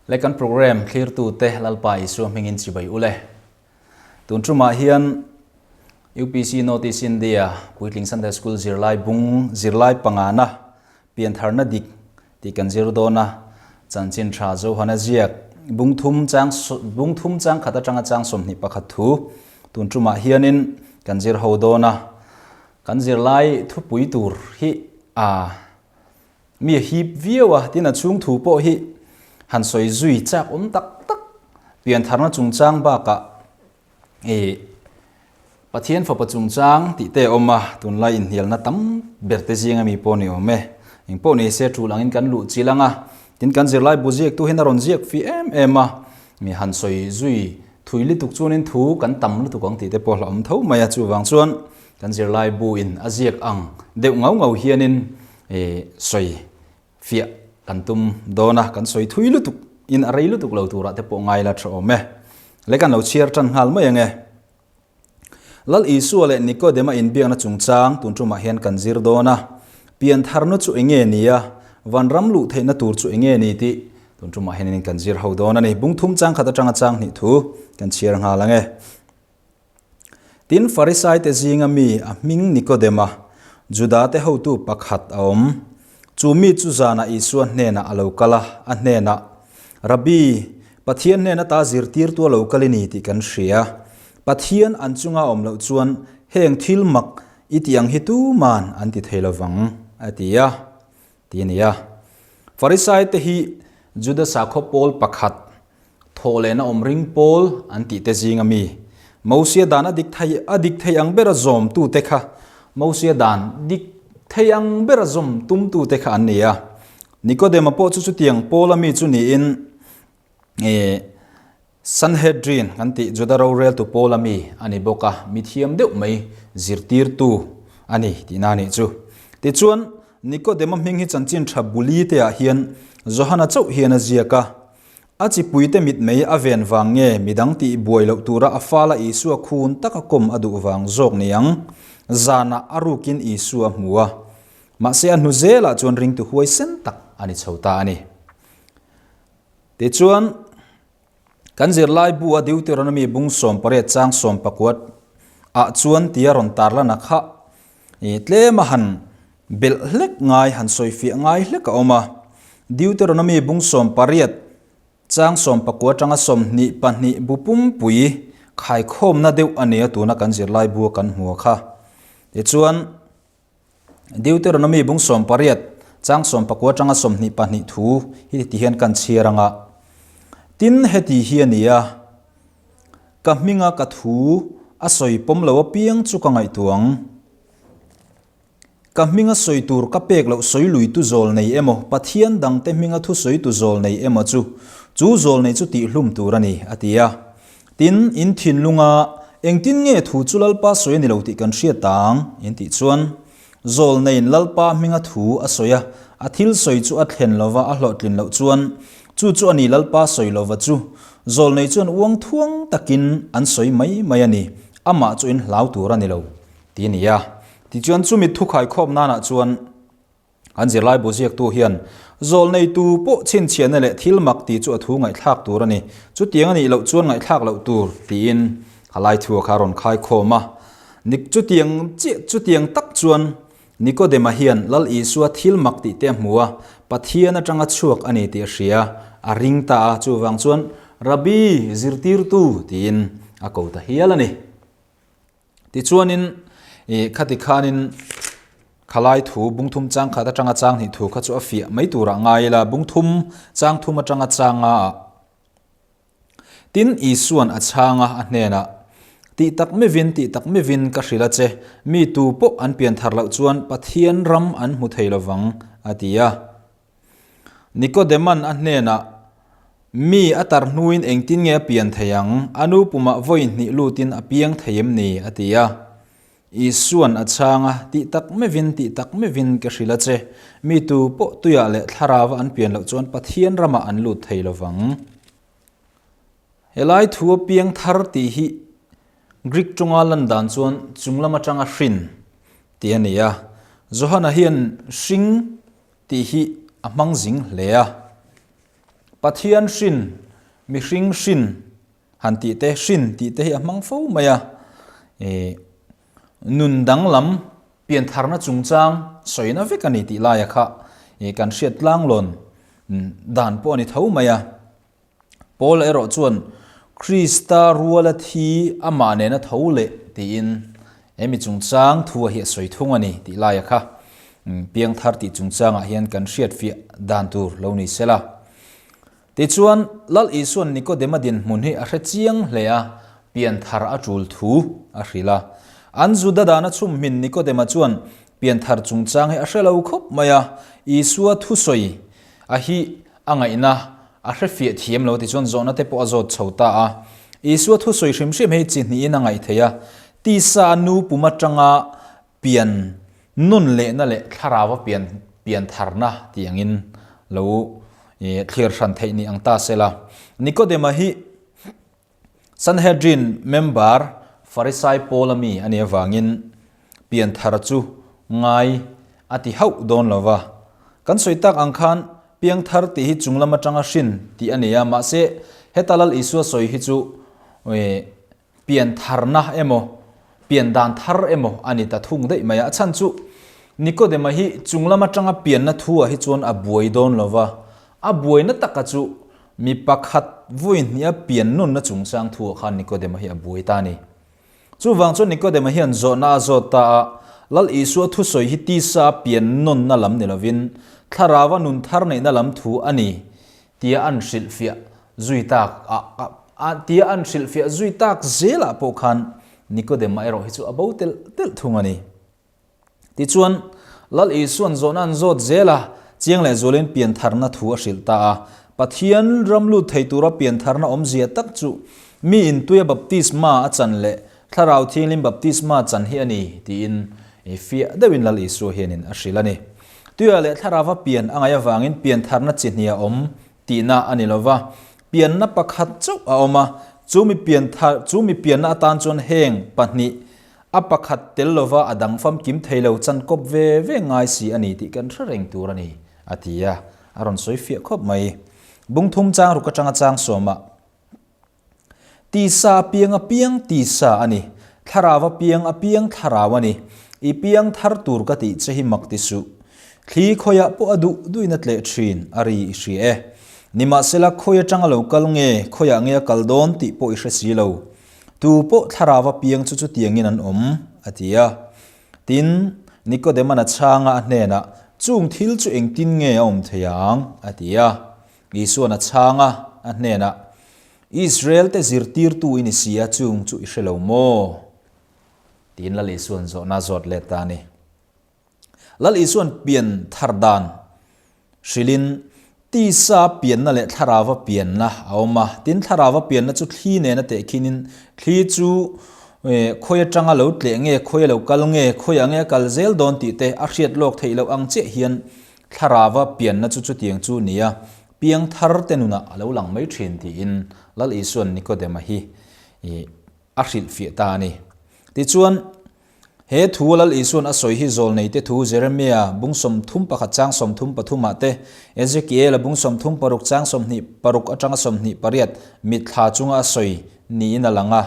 Le kan program thlirtute Lalpa Isua hmingin chibai ule. Tun tumah hian UPC North East India Puitling Sunday School zirlai bung zirlai pangana piantharna dik tih kan zir dawn a, chanchin tha Johana ziak bung thum chang bung thum chang khat atanga chang 21 thu tun tumah hianin kan zir ho dawn a, kan zirlai thupui tur hi a Mi a hip viau a, tin a chhung thu pawh hi han sawi zui chak awm tak tak. Piantharna chungchang bakah i Pathian fapa chungchang tih te a awm a, tunlai inhnialna tam ber te zinga mi pawh ni awm e. Eng pawh ni se tul angin kan luh chil ang a, tin kan zirlai bu ziaktu hian a rawn ziak fi em em a, mi han sawi zui thui lutuk chuanin thu kan tam lutuk ang tih te pawh hlauhawm tho mai a, chuvang chuan kan zirlai bu in a ziak ang deuh ngau ngau hianin E sawi fiah kan tum dawn a, kan sawi thui lutuk in a rei lutuk lo turah te pawh ngai la tha awm e. Le kan lo chhiar tan nghal mai ang e. Lal Isua leh Nikodema inbiakna chungchang tun tumah hian kan zir dawn a, piantharna chu enge ni a, vanram luh theihna tur chu enge ni tih tun tumah hianin kan zir ho dawn a ni. Bung thum chang khat atanga chang hnih thu kan chhiar nghal ang e. Tin, Farisaite zinga mi a hming Nikodema, Judate hotu pakhat a awm. Chu mi chu zanah Isua hnenah a lo kal a, a hnenah, Rabbi, Pathian hnen ata zirtirtu a lo kal i ni tih kan hria. Pathian an chunga awm loh chuan heng thil mak i tih ang hi tuman an ti thei lovang, a ti a. Ti a ni a. Farisaite hi Juda sakhaw pawl pakhat, thawhlehna awm ring pawl an tih te zinga mi, Mosia dan a dik thei a dik thei ang bera zawmtute kha Mosia dan dik thei ang bera zawm tumtute kha an ni a. Nikodema pawh chu chutiang pawla mi chu niin e Sanhedrin kan tih Juda roreltu pawla mi a ni bawk a, mithiam deuh mai zirtirtu a ni tihna a nih chu. Tichuan, Nikodema hming hi chanchin tha buli te ah hian Johana chauh hian a ziak a. A chipuite mitmei a ven vang nge midang tih buai loh tura a fala Isua khun taka kawm a duh vang zawk ni ang? Zanah a rukin Isua a hmu a. Mahse a hnu zelah chuan ringtu huaisen tak a ni chho ta a ni. Tichuan, kan zirlai bu a Deuteronomy bung 18 chang 19 ah chuan tia rawn tarlan a kha i tlem a han belh hlek ngai, han sawifiah ngai hlek a awm a. Deuteronomy bung 18 chang 19 atanga 22 bu pumpui khaikhawmna deuh a nia tuna kan zirlai bu a kan hmu a kha. Tichuan, Deuteronomy bung 18 chang 19 atanga 22 thu hi ti hian kan chhiar ang a. Tin, heti hi a ni a, Ka hminga ka thu a sawi pawm lo apiang chu ka ngaihtuah ang. Ka hminga sawi tur ka pek loh sawi lui tu zawl nei emaw, Pathian dangte hminga thu sawi tu zawl nei emaw chu, chu zawl nei chu tihhlum tur a ni, a ti a. Tin, in thinlunga engtin nge thu chu Lalpa sawi a ni lo tih kan hriat ta ang, in tih chuan, Zawlneiin Lalpa hminga thu a sawi a, a thil sawi chu a thlen lova a hlawhtlin loh chuan, chu chu a ni Lalpa sawi lova chu. Zawlnei chuan uang thuang takin an sawi mai mai a ni, amah chu in hlau tur a ni lo, ti a ni a. Tichuan, chumi thukhaikhawp nanah chuan, An zirlai bu ziaktu hian zawlneitu pawh chhinchhiahna leh thil mak tih chu a thu ngaihthlak tur a ni. Chutiang a nih loh chuan ngaihthlak loh tur tiin a lai thu a kha a rawn khai khawm a. Nik chutiang chiah chutiang tak chuan Nikodema hian Lal Isua thil mak tih te a hmu a, Pathian atanga chhuak a ni tih a hria, a ring ta a, chuvang chuan Rabbi, zirtirtu tiin a ko ta hial a ni. Tichuanin, ih, khati khanin khalai thu bung thum chang khat atanga chang hnih thu kha chu a fiah mai turah ngai ila, bung thum chang thum atanga chang nga ah. Tin, Isuan a chhang a, a hnenah, Tih tak mivin, tih tak mivin ka hrilh a che, mi tu pawh an pian thar loh chuan Pathian ram an hmu thei lovang, a ti a. Nikodeman a hnenah, Mi a tar hnuin engtin nge a pian thei ang? A nu pumah vawi hnih lutin a piang thei em ni? a ti a. Isuan a chhang a, Tih tak mevin, tih tak mevin ka hrilh a che. Mi tu pawh tuiah leh thlarauva an pian loh chuan Pathian ramah an lut thei lovang. Helai thu a piang thar tih hi Greek tawnga lan dan chuan chung lam atanga hrin tih a ni a. Johana hian hring tih hi a hmang zing hle a. Pathian hrin, mihring hrin han tih te, hrin tih te hi a hmang fo mai a. Ih nun danglam piantharna chungchang sawina vek a ni tih laia kha ih kan hriat tlanglawn dan pawh a ni tho mai a. Paul erawh chuan Krista ruala thi amah nena tho leh tiin he mi chungchang thu a hi a sawi thung a ni tih laia kha piangthar tih chungchangah hian kan hriatfiah dan tur lo ni se la. Tichuan, Lal Isua'n Nikodema dinhmun hi a hre chiang hle a, pianthar a tul thu a hrilh a. An Juda dana chhumhmin Nikodema chuan pianthar chungchang hi a hre lo khawp mai a, Isua thusawi a hi a ngaihna a hre fiah thiam lo tichuan zawhna te pawh a zawt chho ta a. Isua thusawi hrim hrim hei chi hnihin a ngaih theih a, tisa a nu pum atanga pian nun lehna leh thlarau a pian pian tharna tih angin lo thlir hran theih ni ang ta se la. Nikodema hi Sanhedrin member Farisai Paula mi a nih avangin pianthar chu ngai a ti hauh dawn lo va. Kan sawi tak ang khan piangthar tih hi chung lam atanga hrin tih a ni a, mahse heta Lal Isua sawi hi chu piantharna emaw pian dan thar emaw a ni ta thung daih mai a. A chhan chu Nikodema hi chung lam atanga pianna thu ah hi chuan a buai dawn lo va, a buaina taka chu Mi pakhat vawi hniha pian nunna chungchang thuah khan Nikodema hi a buai ta a ni. Chuvang chuan Nikodema hian zawhna a zawt ta a, Lal Isua thusawi hi tisa pian nunna lam ni lovin thlarauva nun thar neihna lam thu a ni tia an hrilhfiah zui tak a tia an hrilhfiah zui tak zelah pawh khan Nikodema erawh hi chu a bo telh telh thung a ni. Tichuan, Lal Isua'n zawhna an zawt zel a, chiang leh zualin piantharna thu a hrilh ta a. Pathian ram lut thei tura piantharna awmzia tak chu mi intuia baptisma a chan leh Thlarau Thianghlim baptisma chan hi a ni, tiin fiah deuhin Lal Isua hianin a hrilh a ni. Tuia leh Thlarauva pian a ngaih avangin piantharna chi hnih a awm tihna a ni lo va, pianna pakhat chauh a awm a, chu mi pianthar chu mi pianna atan chuan heng pahnih A pakhat tel lova a dang famkim thei lo chan kawp ve ve ngai si a ni tih kan hre reng tur a ni, a ti a, a rawn sawi fiah khawp mai. Bung thum chang ruk atanga chang sawmah, Tisa apiang apiang tisa a ni, thlarau apiang apiang thlarau a ni, i piang thar tur ka tih che hi mak ti suh. Thli khawiah pawh a duh duhin a tleh thin, a ri i hria e. Nimahsela khawi atanga lo kal nge, khawiah nge a kal dawn tih pawh i hre si lo. Tu pawh thlarau apiang chu chutiangin an awm, a ti a. Tin, Nikodema'n a chhang a, a hnenah, Chung thil chu engtin nge a awm thei ang? a ti a. Isua'n a chhang a, a hnenah, Israel-te zirtirtu i ni si a, chung chu i hre lo maw? Tiin Lal Isua'n zawhna a zawt let ta a ni. Lal Isua'n pian thar dan hrilhin tisa pianna leh thlarauva pianna a awm a. Tin, thlarauva pianna chu thli nena tehkhinin thli chu khawi atanga lo tleh nge, khawi a lo kal nge, khawiah nge a kal zel dawn tih te a hriat lawk theih loh ang chiah hian thlarauva pianna chu chutiang chu nia piang thar te nunah a lo lang mai thin tiin Lal Isua'n Nikodema hi a hrilhfiah ta a ni. Tichuan, he thu Lal Isua'n a sawi hi Zawlneite thu Jeremia bung 31 chang 33 ah te, Ezekiela bung 36 chang 26 atanga 28 mitthla chunga a sawi niin a lang a.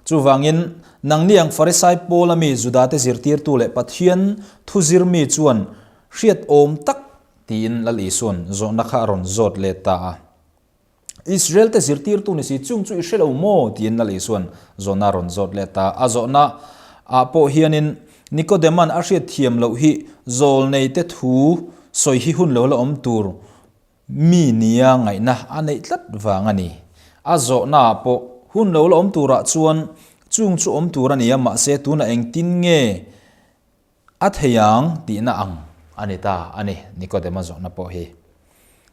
Chuvangin, nangni ang Farisai Paula mi Judate zirtirtu leh Pathian thu zirmi chuan hriat awm tak tiin Lal Isua'n zawhna kha a rawn zawt let ta a. Israel te zirtirtu ni si chung chu i hre lo maw? tiin Lal Isua'n zawhna a rawn zawt let ta. A zawhna ah pawh hianin Nikodema'n a hriat thiam loh hi zawlnei te thu sawi hi hun lo la awm tur mi nia ngaihna a neih tlat vang a ni. A zawhna ah pawh hun lo la awm turah chuan chung chu awm tur a ni a, mahse tunah engtin nge A thei ang tihna ang a ni ta a ni, Nikodema zawhna pawh hi.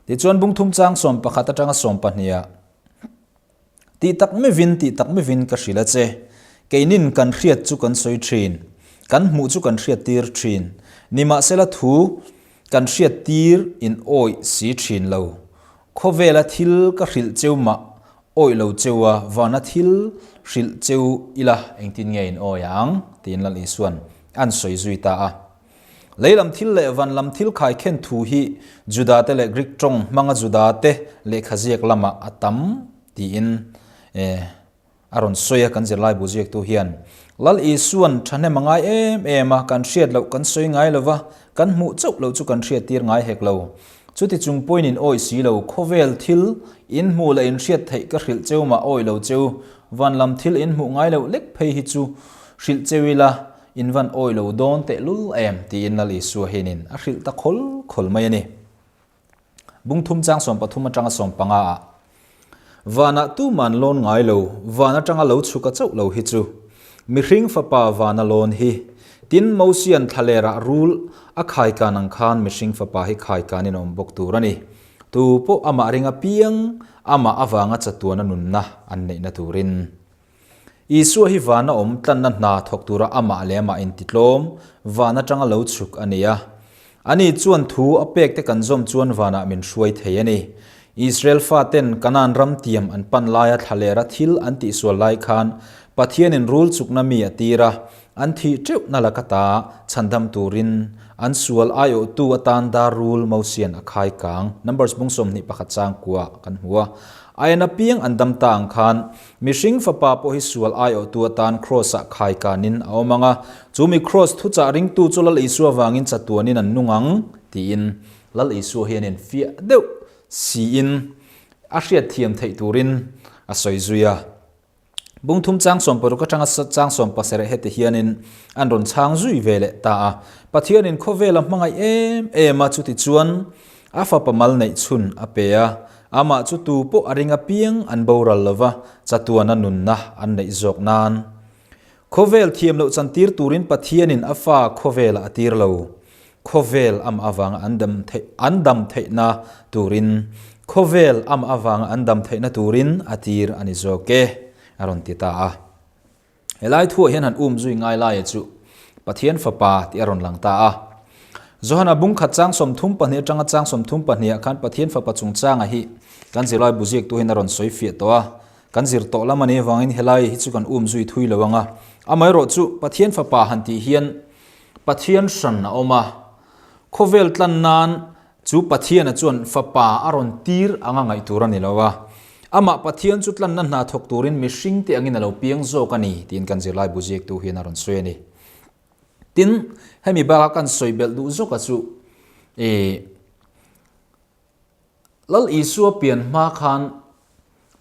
Tichuan bungthum chang 11 atanga 12 ah, Tih tak mivin, tih tak mivin ka hrilh a che, keinin kan hriat chu kan sawi thin, kan hmuh chu kan hriat tir thin, nimahsela thu kan hriat tir in awih si thin lo. Khawvela thil ka hrilh cheu mah Awih lo cheu a, vana thil hrilh cheu ila engtin nge in awi ang? tiin Lal Isua'n an sawi zui ta a. Lei lam thil leh van lam thil khaikhen thu hi Judate leh Greek tawng hmanga Judate lehkha ziak lamah a tam tiin a rawn sawi a, kan zirlai bu ziaktu hian. Lal Isuan thahnem a ngai em em a, kan hriat loh kan sawi ngai lo va, kan hmuh chauh loh chu kan hriat tir ngai hek lo. Chuti chung pawhin in awih si lo, khawvel thil in hmuh leh in hriat theih ka hrilh cheu mah awih lo cheu, van lam thil in hmuh ngai loh lek phei hi chu hrilh cheu ila in van awih lo dawn tehlul em tiin Lal Isua hianin a hrilh ta khawl khawl mai a ni. Bung thum chang 13 atanga 15 ah, Vanah tuman lawn ngai lo, van atanga lo chhuk a chauh lo hi chu. Mihring fapa vana lawn hi. Tin, Mosian thlalerah rul a khaikan ang khan mihring fapa hi khaikanin a awm bawk tur a ni. Tu pawh amah ring apiang, amah avanga chatuana nunna an neihna turin. Isua hi vana awm tlanna hna thawk tura amah leh amah intitlawm, van atanga lo chhuk a ni a. Ani chuan thu a pek te kan zawm chuan vanah min hruai thei a ni. Israel faten Kanaan ram tiam an pan laia thlalera thil an tihsual lai khan Pathianin rul chukna mi a tir a, an thih teuhna laka ta chhandam turin an sual aiawhtu atan dar rul Mosian a khai kang. Numbers bung 21 chang kua kan hmu a. Aian apiang an dam ta ang khan Mihring Fapa pawh hi sual aiawhtu atan Kraws-ah khaikanin a awm ang a, chu mi Kraws thuchah ringtu chu Lal Isua vangin chatuanin an nung ang, tiin Lal Isua hianin fiah deuh siin a hriatthiam theih turin a sawi zui a. Bung thum chang 60 atanga chang 17 heti hianin an rawn chhang zui ve leh ta a. Pathianin khawvel a hmangaih em em a, chutichuan A fapa mal neih chhun a pe a, amah chu tu pawh a ring apiang an boral lo va, chatuana nunna an neih zawk nan. Khawvel thiam loh chantir turin Pathianin a fa khawvelah a tir lo. Khawvel amah avanga an dam theih an dam theihna turin Khawvel amah avanga an dam theihna turin a tir a ni zawk e, a rawn ti ta a. Helai thuah hian han um zui ngai laia chu Pathian Fapa tih a rawn lang ta a. Johana bung khat chang 32 atanga chang 32 ah khan Pathian Fapa chungchanga hi kan zirlai bu ziaktu hian a rawn sawi fiah tawh a. Kan zir tawh lam a nih avangin helai hi chu kan um zui thui lo ang a. Amaherawhchu Pathian Fapa han tih hian Pathian hran a awm a. Khawvel tlan nan Chu Pathiana chuan Fapa a rawn tir anga ngaih tur a ni lo a, amah Pathian chu tlanna hna thawk turin mihringte angin a lo piang zawk a ni tiin kan zirlai bu ziaktu hian a rawn sawi a ni. Tin, hemi baka kan sawi belh duh zawka chu i Lal Isua pian hma khan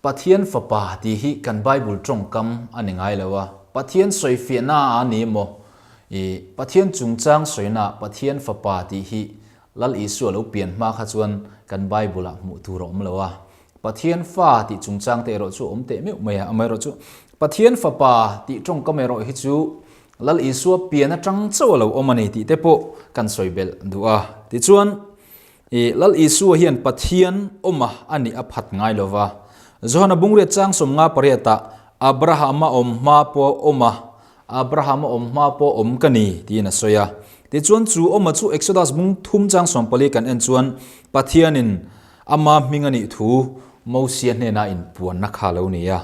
Pathian Fapa tih hi kan Bible tawngkam a ni ngai lo a, Pathian sawifiahna a ni emaw, i Pathian chungchang sawina Pathian Fapa tih hi Lal Isua lo pian hma kha chuan kan Bible ah hmuh tur a awm lo a. Pathian Fa tih chungchang te erawh chu a awm teh meuh mai a, amaherawhchu Pathian Fapa tih tawngkam erawh hi chu Lal Isua pian atang chauh a lo awm a ni tih te pawh kan sawi belh duh a. Tichuan, I Lal Isua hian Pathian awma a nih a phat ngai lo va. Johana bungriat chang 58 ah Abrahama awm hma pawh awma, Abrahama awm hma pawh awm ka ni tiin a sawi a. Tichuan chu awma chu Exodus bung thum chang 14 kan en chuan Pathianin ama hming a nih thu Mosia hnena inpuanna kha lo ni a.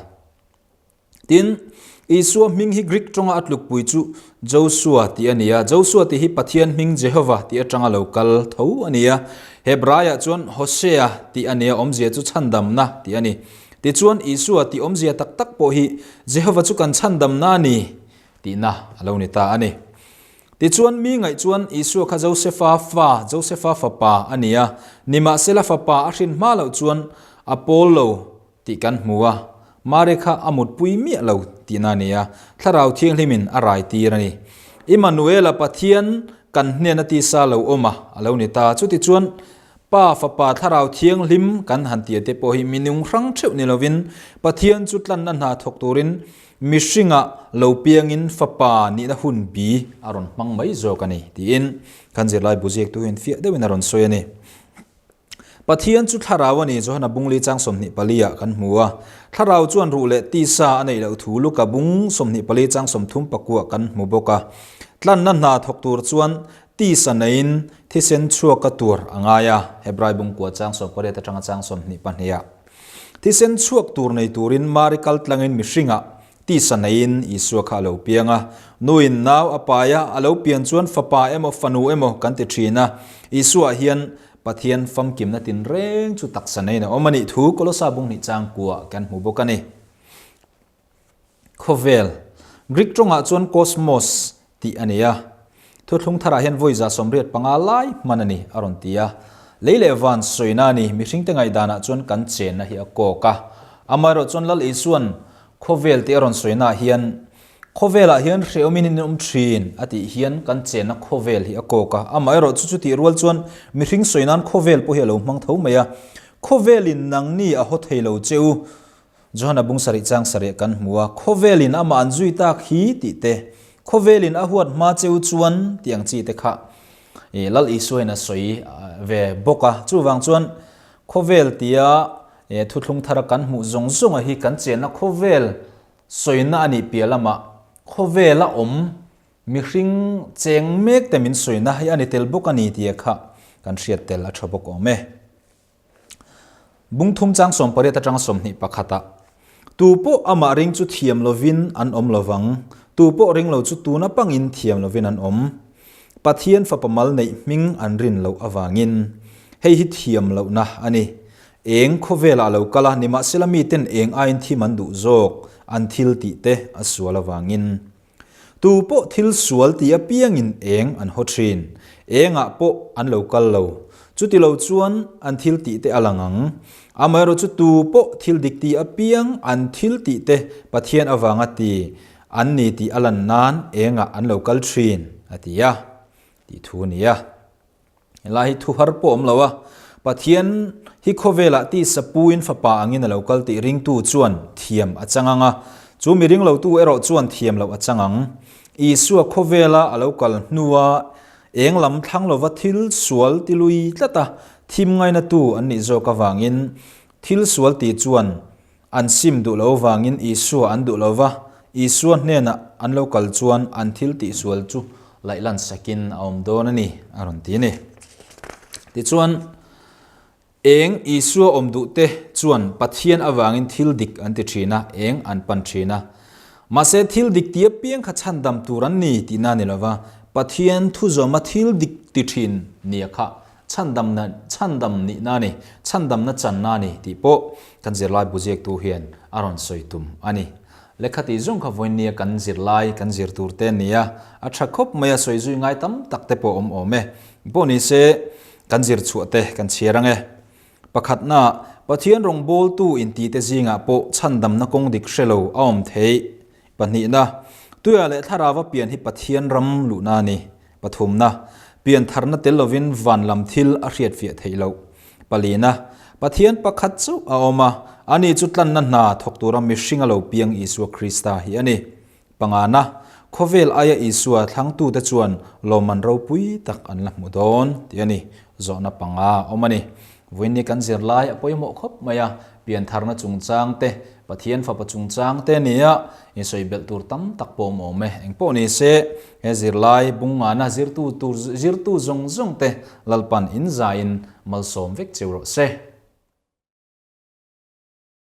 Tin, Isua hming hi Greek tawnga a tlukpui chu Josua tih a ni a. Josua tih hi Pathian hming Jehova tih atanga lo kal tho a ni a. Hebraiah chuan Hosea tih a ni a, awmzia chu chhandamna tih a ni. Tichuan, Isua tih awmzia tak tak pawh hi Jehova chu kan chhandamna a ni tihna a lo ni ta a ni. Tichuan, mi ngaih chuan Isua kha Josefa fa, Josefa fapa a ni a. Nimahsela fapa a hrin hma loh chuan a pawl lo. Tih kan hmu a, Mari kha a mutpui miah lo tihna a ni a, Thlarau Thianghlimin a rai tir a ni. Immanuela Pathian kan hnena tisa lo awm a, a lo ni ta. Chutichuan, Pa, Fapa, Thlarau Thianghlim kan han tia te pawh hi minung hrang theuh ni lovin Pathian chu tlanna hna thawk turin mihringah lo piangin Fapa nihna hun bi a rawn hmang mai zawk a ni tiin kan zirlai bu ziaktu hian fiah deuhin a rawn sawi a ni. Pathian chu thlarau a ni, Johana bungli chang 24 ah kan hmu a. Thlarau chuan ruh leh tisa a neih loh thu Luka bung 24 chang 39 kan hmu bawk a. Tlanna hna thawk tur chuan tisa neiin thisen chhuaka tur a ngai a, Hebrai bung kua chang 18 atanga chang 22 ah. Thisen chhuak tur nei turin Mari kal tlangin mihringah. Tisa neiin Isua kha a lo piang a. Nuin nau a pai a, a lo pian chuan fapa emaw fanu emaw kan ti thin a. Isuaah hian Pathian famkimna tinreng chu taksa neiin a awm a nih thu Kolosa bung hnih changkua kan hmu bawk a ni. Khawvel, Greek tawngah chuan kosmos tih a ni a. Thuthlung tharah hian vawi 85 lai hman a ni, a rawn ti a. Lei leh van sawina a ni, mihringte ngaihdanah chuan kan chenna hi a kawk a. Amaherawh chuan Lal Isua'n khawvel tih a rawn sawinaah hian, Khawvelah hian hrehawmin in awm thin, a tih hian kan chenna khawvel hi a kawk a. Amaherawh chu chutih rual chuan mihring sawi nan khawvel pawh hi a lo hmang tho mai a. Khawvelin nangni a haw thei lo che u. Johana bung sarih chang sarih kan hmu a, Khawvelin amah an zui tak hi tih te, Khawvelin a huat hma cheu chuan tih ang chi te kha Lal Isuain a sawi ve bawk a. Chuvang chuan khawvel tia thuthlung thara kan hmuh zawng zawnga hi kan chenna khawvel sawina a nih piah lamah khawvela awm mihring cheng mek te min sawina hi a ni tel bawk a ni tia kha kan hriat tel a tha bawk awm e. Bung thum chang 18 atanga 21 ah, Tu pawh amah ring chu thiam lovin an awm lovang, tu pawh ring lo chu tuna pangin thiam lovin an awm. Pathian fapa mal neih hming an rin loh avangin. Hei hi thiam lohna a ni. Eng khawvelah a lo kal a, nimahsela miten eng aiin thim an duh zawk, an thil tih te a sual avangin. Tu pawh thil sual ti apiangin eng an haw thin, engah pawh an lo kal lo. Chuti lo chuan an thil tih te a lang ang. Amaherawh chu tu pawh thil dik ti apiang an thil tih te Pathian avanga ti an ni tih a lan nan engah an lo kal thin, a ti a, tih thu a ni a. Helai hi thu har pawh awm lo a, Pathian hi khawvelah tisa puin fapa angin a lo kal tih ringtu chuan thiam a chang ang a, chu mi ringlotu erawh chuan thiam loh a chang ang. Isua khawvela a lo kal hnua eng lam thlang lova thil sual ti lui tlata thim ngainatu an nih zawk avangin thil sual ti chuan An sim duh lo vangin Isua an duh lo va, Isua hnenah an lo kal chuan an thil tihsual chu laihlan sakin a awm dawn a ni, a rawn ti a ni. Tichuan, eng Isua awm duhte chuan Pathian avangin thil dik an ti thin a, eng an pan thin a. Mahse, thil dik ti apiang kha chhandam tur an ni tihna a ni lo va, Pathian thuzawma thil dik ti thin nia kha Chhandamna, chhandam nihna a ni, chhandamna channa a ni tih pawh kan zirlai bu ziaktu hian a rawn sawi tum a ni. Lehkha tih zawng kha vawinia kan zirlai kan zir tur te a ni a, a tha khawp mai a, sawi zui ngai tam tak te pawh a awm awm e. Pawh ni se kan zir chhuah te kan chhiar ang e. Pakhatna, Pathian rawngbawltu intite zingah pawh chhandamna kawng dik hre lo a awm theih. Pahnihna, Tuia leh Thlarauva pian hi Pathian ram luhna a ni. Pathumna, Pian tharna tel lovin van lam thil a hriatfiah theih loh. Palina, Pathian pakhat chauh a awm a, ani chu tlanna hna thawk tura mihring a lo piang Isua Krista hi a ni. Pangana, Khawvel aia Isua thlangtute chuan lawmman ropui tak an la hmu dawn tih a ni. Zawhna panga a awm a ni. Vawiin ni kan zirlai a pawimawh khawp mai a, piantharna chungchang te, Pathian fapa chungchang te a ni a, insawi belh tur tam tak pawh awm awm e. Engpawh ni se, he zirlai bungngana zirtu tur zirtu zawng zawng te Lalpan inzaiin malsawm vek cheu rawh se.